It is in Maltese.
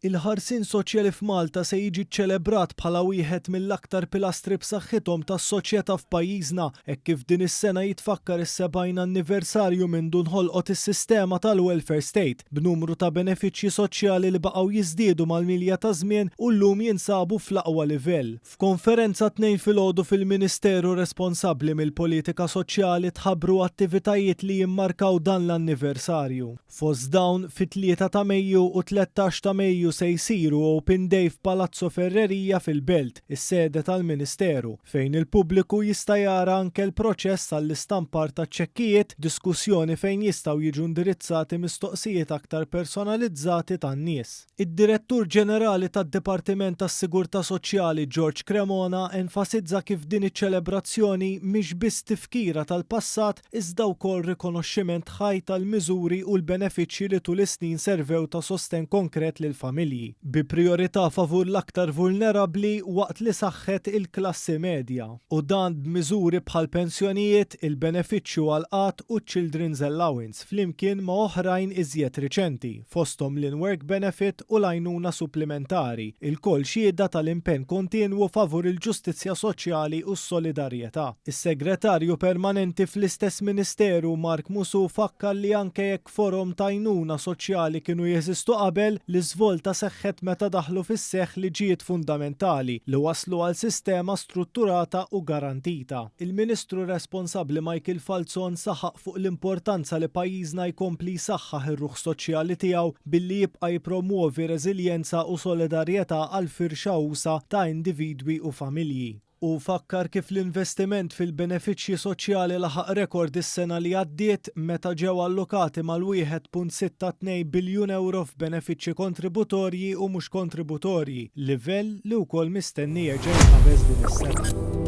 Il-ħarsien soċjali f'Malta se jiġi ċċelebrat bħala wieħed mill-aktar pilastri b'saħħithom tas-soċjetà f'pajjiżna hekk kif din is-sena jitfakkar is-70 anniversarju mindu nħolqot is-sistema tal-welfare state b'numru ta' benefiċċji soċjali li baqgħu jiżdiedu mal-milja taż-żmien u llum jinsabu fl-aqwa livell. F'konferenza t-Tnejn filgħodu fil-Ministeru responsabbli mill-politika soċjali tħabbru attivitajiet li jimmarkaw dan l-anniversarju. Fost dawn, fit-3 ta' Mejju u 13 ta' Mejju se jsiru Open Day f'Palazzo Ferreria fil-Belt, is-sede tal-Ministeru, fejn il-pubbliku jista' jara anke l-proċess għall-istampar taċ-ċekkijiet, diskussjoni fejn jistgħu jiġu indirizzati mistoqsijiet aktar personalizzati tan-nies. Id-Direttur Ġenerali tad-Dipartiment tas-Sigurtà Soċjali George Cremona enfasizza kif din iċ-ċelebrazzjoni mhix biss tifkira tal-passat iżda wkoll rikonoxximent ħaj tal-miżuri u l-benefiċċji li tul is-snin servew ta' sostenn konkret lill-familji, bi prijorità favur l-aktar vulnerabbli waqt li saħħet il-klassi medja. U dan b'miżuri bħall-pensjonijiet, il-benefiċċju għall-qgħad u ċ-children's allowance, flimkien ma' oħrajn iżjed riċenti. fosthom l-in-work benefit u l-għajnuna supplimentari, ilkoll xhieda tal-impenn kontinwu favur il-ġustizzja soċjali u s-solidarjetà. Is-Segretarju Permanenti fl-istess Ministeru, Mark Musù fakkar li anke jekk forom t'għajnuna soċjali kienu jeżistu qabel, l-iżvolta seħħet meta daħlu fis-seħħ liġijiet fundamentali li wasslu għal sistema strutturata u garantita. Il-Ministru responsabbli Michael Falzon saħaq fuq l-importanza li pajjiżna jkompli jsaħħaħ ir-ruħ soċjali tiegħu billi jibqa' jippromwovi reżiljenza u solidarjetà għal firxa usa' ta' individwi u familji. Hu fakkar kif l-investiment fil-benefiċċji soċjali laħaq rekord is-sena li għaddiet meta ġew allokati mal-1.62 biljun ewro f'benefiċċji kontributorji u mhux kontributorji, livell li wkoll mistenni jerġa' jinqabeż din is-sena.